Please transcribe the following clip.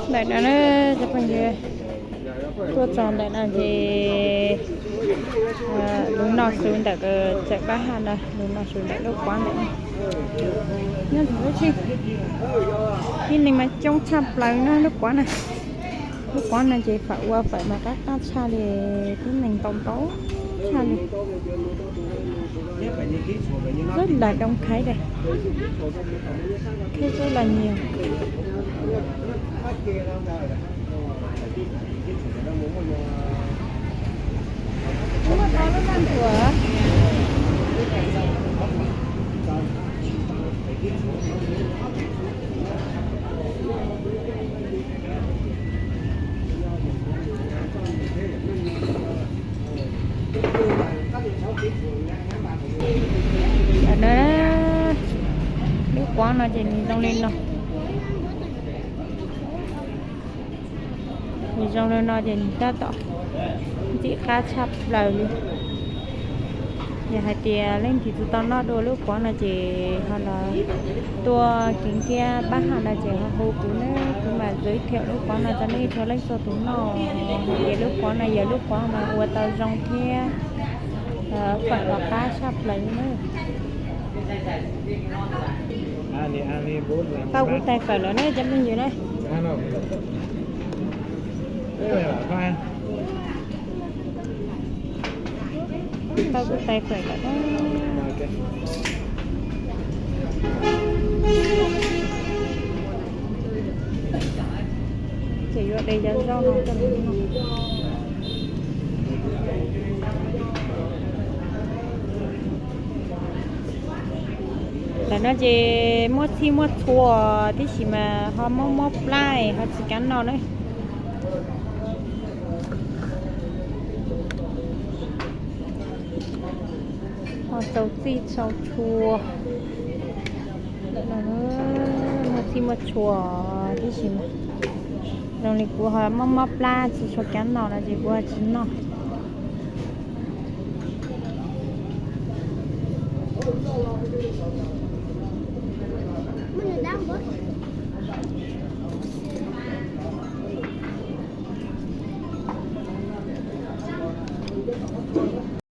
Ntawm no na, cov phooj ywg, tuaj txog ntawm no ces lub noj su ntawm, txawm pab haj no, lub noj su ntawm lub quán ntawm no. Nyob ntawm lub tsheb, tib neeg mas coob tshaj plaws na lub quán na. Lub quán no ces fawm ua fawm mas qab qab tshaj li, tib neeg ntau ntau tshaj li. Rất là đông khách đây. Khách rất là nhiều. Lub quán no ces nws zoo li no. Nws zoo li no ces nws tab tom ntxim qab tshaj plaws li. Yog hais tias leej twg tsis tau noj dua lub quán no ces ho los tuaj Kiv Nkiab Pab Haj no ces ho hu kuv na, kuv mam giới thiệu lub quán no rau nej txhua leej txhua tus noj. Hais tias lub quán no yog lub quán mas ua tau zoo thiab fawm los qab tshaj plaws li na. Tau kuv tais fawm lawm na cov phooj ywg na. Tau kuv tais fawm lawm na. Ces yuav de cov zaub no coj mus noj. Ntawm no ces muaj txhij muaj txhua tib si mas ho mob mob plab ho tsis kav noj na. Ho txhua txhij txhua txhua, muaj txhij muaj txhua tib si mas. Zoo li kuv ho mob mob plab tsis tshua kav noj no ces kuv ho tsis noj.